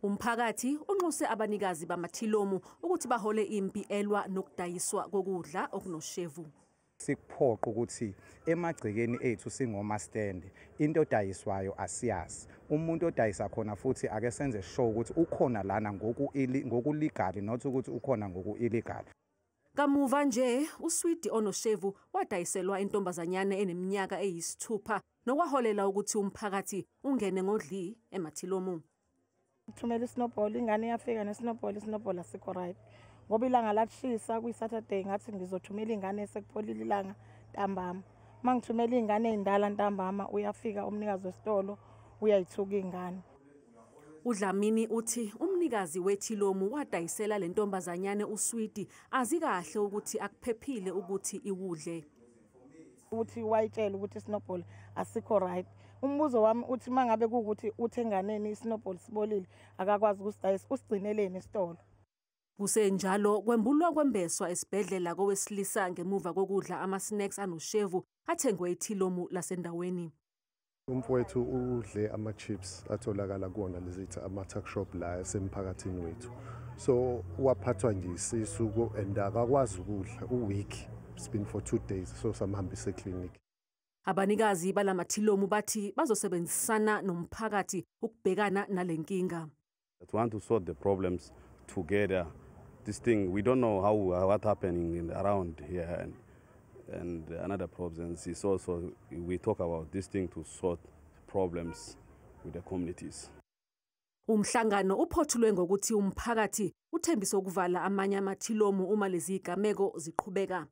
Umphakathi unxuse abanikazi bamathilomu ukuthi bahole impi elwa nokudayiswa kokudla okunoshevu. Sikuphoqa ukuthi emagcekeni ethu singomastende into edayiswayo asiyazi. Umuntu odayisa khona futhi ake senze sure ukuthi ukhona lana ngoku-legal, not ukuthi ukhona ngoku-illegal. Kamuva nje uswidi onoshevu wadayiselwa intombazanyana eneminyaka eyi-6 nokwaholela ukuthi umphakathi ungene ngodli emathilomu. Thumela i-snowball, ingane iyafika ne-snowball, i-snowball asikho right. Ngoba ilanga lashisa kuyi-Saturday, ngathi ngizothumela ingane esekupholile ilanga ntambama. Uma ngithumela iy'ngane ey'ndala ntambama, uyafika umnikazi wesitolo uyayithuka iy'ngane. UDlamini uthi umnikazi wethilomu wadayisela le ntombazanyane uswidi azi kahle ukuthi akuphephile ukuthi iwudle. Uthi wayitshela ukuthi i-snowball asikho right. Umbuzo wami uthi uma ngabe kuwukuthi uthi enganeni i-snowball sibolile, akakwazi ukusidayisa, usigcineleni esitolo? Kusenjalo kwembulwa kwembeswa esibhedlela kowesilisa ngemuva kokudla ama-snacks anoshevu athengwe ethilomu lasendaweni. Umfowethu udle ama-chips atholakala kuwona lezi ama-tuck shop la esemphakathini wethu. So waphathwa nje isisu and akakwazi ukudla, u-weak. It's been for 2 days, so samhambisa eclinic. Abanikazi balamathilomu bathi bazosebenzisana nomphakathi ukubhekana nalenkinga. We want to sort the problems together. This thing, we don't know how what happening in around here and another problems is also we talk about this thing to sort problems with the communities. Umhlangano uphothulwe ngokuthi umphakathi uthembise ukuvala amanye amathilomu uma lezi zigameko ziqhubeka.